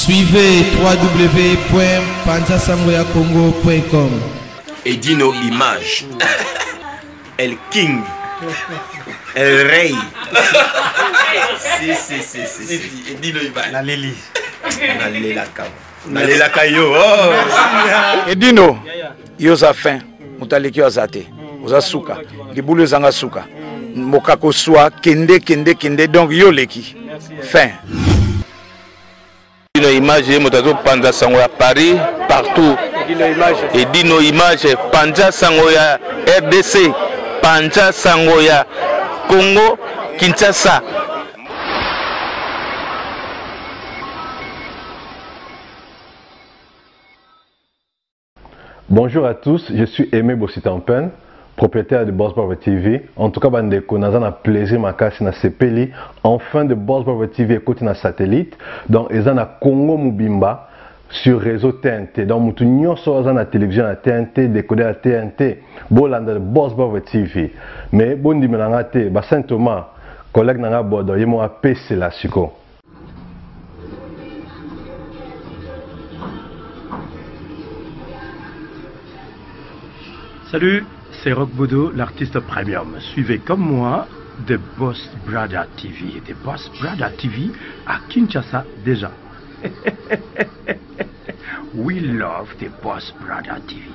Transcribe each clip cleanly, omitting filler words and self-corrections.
Suivez www.panzasangoyacongo.com. Edino Image. El King. El Rey. si, si, si, si. si. Edino Image. Naleli. Nalelaka. Nalelaka yo. Oh. Edino, yo oza fin. Moto aleki yo aza te. Oza suka. Libulu ezanga suka. Mokako swa kende kende kende donc yo oleki. Fin. Edino Image ye moto azopanza sango ya Paris partout. Edino Image panza sango ya RDC, panza sango ya Congo Kinshasa. Bonjour à tous, je suis Aimé Bossitampen, propriétaire de Boss Barber TV. En tout cas, bandeko, naza na plaisir makasi na sepeli. Enfin de Boss Barber TV ekoti na satellite. Donc eza na Congo Mubimba sur réseau TNT. Donc mutu nyonso aza na télévision ya TNT, décodeur ya TNT, bolanda de Boss Barber TV. Mais bondimela nga te, ba Saint Thomas, collègue na nga Bodo, ye mo apesela siko. Salut, c'est Rock Bodo, l'artiste premium. Suivez comme moi The Boss Brother TV. The Boss Brother TV à Kinshasa déjà. We love The Boss Brother TV.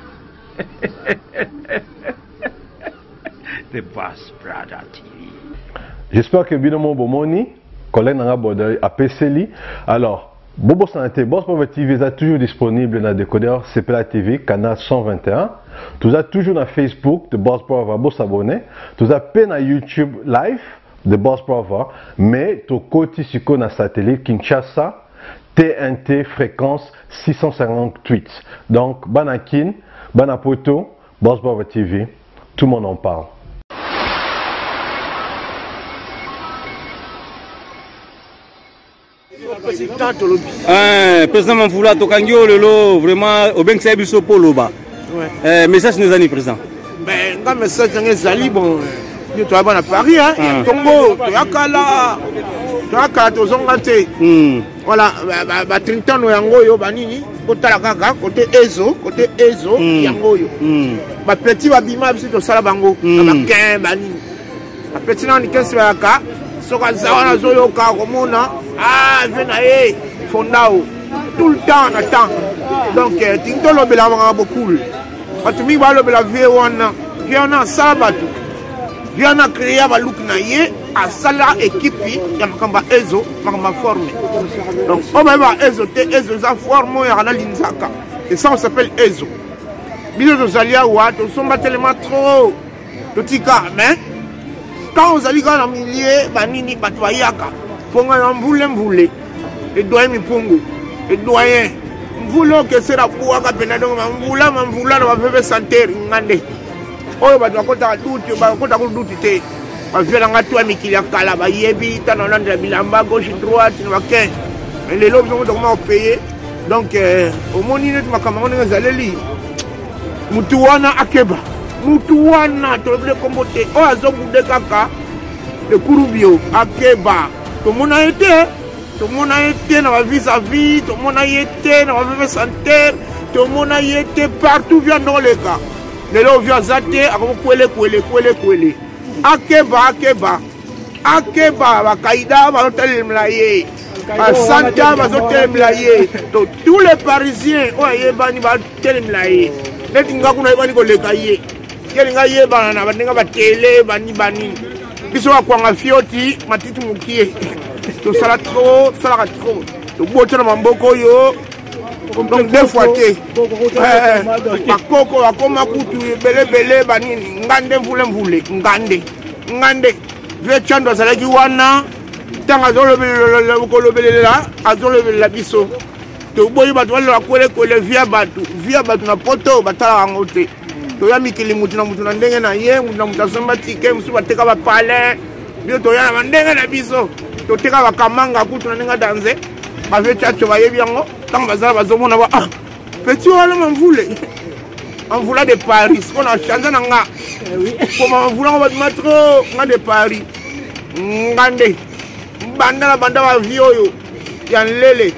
The Boss Brother TV. J'espère que bino mo bomoni collègue nanga Bodo apeseli. Alors, bobosana te, Boss Brother TV eza toujours disponible na décodeur CPLA TV canal 121. Toza toujours na Facebook de Boss Brother, bo s'abonner. Toza pe na YouTube live de Boss Brother, mais tokoti siko na satellite Kinshasa TNT fréquence 658. Donc bana Kin, bana Poto, Boss Brother TV, tout le monde en parle. Eh, président Mamvula tokangi yo lelo vraiment obengisa biso mpo oloba eh, message no eza nini président? Ben, nga message nanga ezali bon yo toya bana Paris hein, ya ah. Congo toya kala toya kala tozonga te hmm. voilà batrintano yango oyo banini botala kaka kote ezo kote ezo hmm. yango oyo hmm. bapeti babima biso tosala bango na bakin banini bapeti nani kesi bayaka soki aza wana azoyoka komona ah vie na ye fondao tout le temps na temps donc eh, tingi tolobela makambo cool bato mingi balobela vie wana vie wana asala bato vie wana acrea baluki na ye asala ekipe ya makambo ya ezo makambo ya forme donc oyo bayeba ezo te ezo eza forme oyo yaka na linzaka et ça on s'appelle ezo biso tozali awa tosomba telema trop totika mais quand ozali kaka na milieu banini bato bayaka mponga na mvule mvule edoyen mipungu edoyen mvula okesera bwaka mpena dongo mamvula mamvula na baveve santer nga nde oyo bato bakotaka duti bakotaka duti te bavie na nga to ya mikili ya kala bayebi ntango nalandela bilamba gauche droite na bakin mais lelo biso tokoma kopeye donc euh, omoni neti makambo yango ndenge ezaleli mutu wana akeba mutu wana tolobi le kombo te oyo azobude kaka ekurubio akeba tomona ye te tomona ye te na bavis-à-vis tomona ye te na baveve santerre tomona ye te partout via ndoleka lelo ovio aza te akomi kwele kwele kwele kwele akeba akeba akeba bakaida bazotelemela ye basanta bazotelemela ye to tous les parisiens oyo ayebani batelemela ye neti nga kuna ayebani koleka ye ye linga ayebana na bandenge batele bani bani biso bakwanga fioti matiti mokie tosala trop tosalaka trop tobota na mamboko oyo donc deux fois te eh, bakoko bakoma kutu ebelebele banini nga nde mvule mvule nga nde nga nde vie chando azalaki wana ntango azolobelelela azolobelela biso toboyi bato baloba kwelekwele via bato via bato na poto batalaka yango te toya mikili motu na motu na ndenge na ye motu na motu asomba tike mosusu bateka bapalin biso toya na bandenge na biso toteka bakamanga kutu na ndenge ya danze bavie chacho bayebi yango ntango bazala bazomona ba ah petit wana mamvule Anvula de Paris mpo na change na nga mpo mamvula ngo babima trop nga de Paris nga nde banda na banda ba vie oyo ya nlele.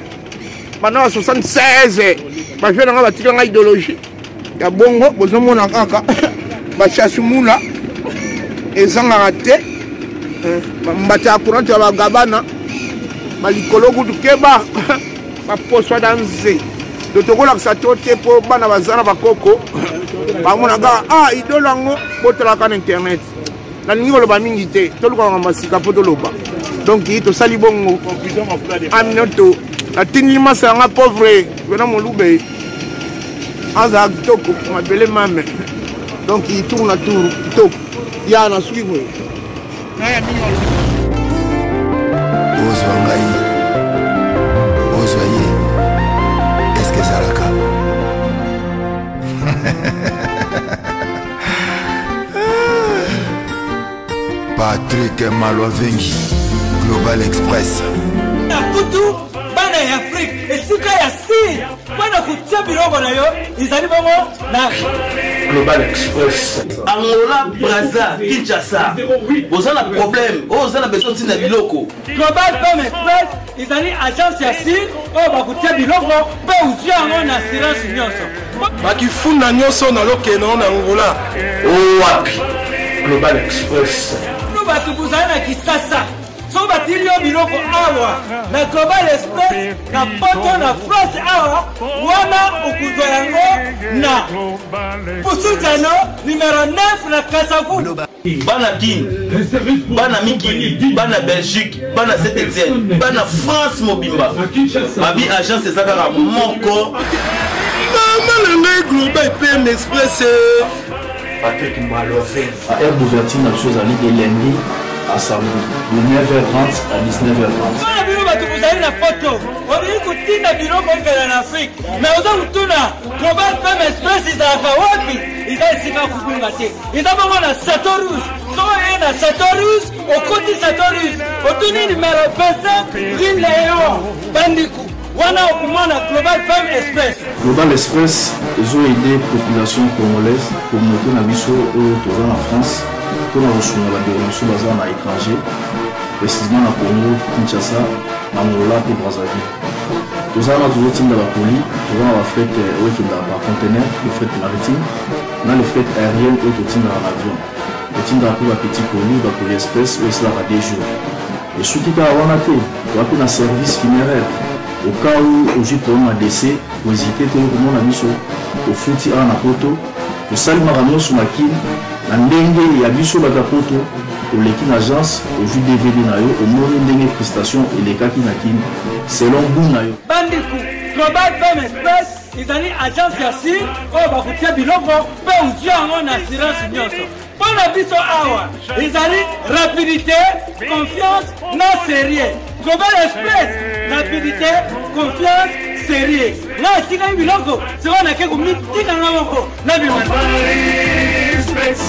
Banda ba 76 bavie na ngai batika ngai idéologie ya bongo. Bozomona kaka bachasumula ezangaka te, eh, mbata ya courante ya bagabana balikolo kutu keba baposwa danze. To tokolakisa to te mpo bana baza na bakoko bamonaka ah idolo yango. Botalaka na internet, nalingi koloba mingi te, tolukaka makambo ya sika mpo toloba. Donc tosali bongo aminoto, natindi masa yanga pauvre vena molube azala kitoko mabele mame. Donc tour na tour kitoko ya na suki boye. Ozwa ngai, ozwa ye, eske ezalaka? Patrick Malwavengi, Global Express. Na kutu bana ya Afrike, esika ya sir mpo na kotia biloko na yo ezali bongo na Global Express. Angola, Brazza, Kinshasa, boza na problème oyo, oza na besoin ntina biloko. Global Pem Express ezali agence ya sir oyo bakotia biloko mpe ozwi yango na assurance nyonso. Bakifunda nyonso nalokende na Angola. Owapi Global Express? Bino bato bozali na Kisasa, soki batili yo biloko awa na Global Express na poto na France awa, wana okozwa yango na Pusuzano numero 9 na Kasavu. Bana Kin, bana mikili, bana Belgique, bana Saint Etienne, bana France mobimba, babi agence eza kaka moko. Mama na ngai, Global PM Express. Patrick Maloven. Heure d'ouverture na biso ezali de lundi à samedi de 9h30 à 19h30. Mpona bino bato bozali na poto, olingi kotinda biloko ekela na Afrique, mais oza kotuna Global Pem Express ezalaka wapi? Eza esika ya kobunga te, eza bongo na Chateau Rouge. Soki oye na Chateau Rouge, okoti Chateau Rouge, otuni numero 25 rue Leon Bandiku, wana okomona Global Pem Express. Global Express ezoaide population congolaise, communauté na biso oyo toza na France, mpona kosunga bandeko na biso baza na étranger, précisément na Congo Kinshasa, na Angola mpe Brazzaville. Toza wana, tozotinda bakoli, toza na bafret oyo ekendaka par conteneur, le fret maritime na le fret aérienne oyo totindaka na avion. Totindaka mpe bapetit colis, bacolis express oyo esalaka 2 jours. Esuki kaka wana te, toza mpe na service funéraire. Au cas où ozwi problème ya décès, kohésite te komona biso. Ofuti awa na poto, tosali makambo nyonso na Kine na ndenge ya biso bato ya poto. Oleki na agence, ozwi DVD na yo, omoni ndenge prestation elekaki na Kine selon goût na yo. Bandeko, Global Pem Express ezali agence ya sir oyo bakotia biloko mpe ozwi yango na assurance nyonso. Mpo na biso awa ezali rapidité, confiance na sérieux. Global Express, rapidité, confiance, sérieux. Nga atikaki biloko sikoyo, nake komitika nga moko na bima. Express.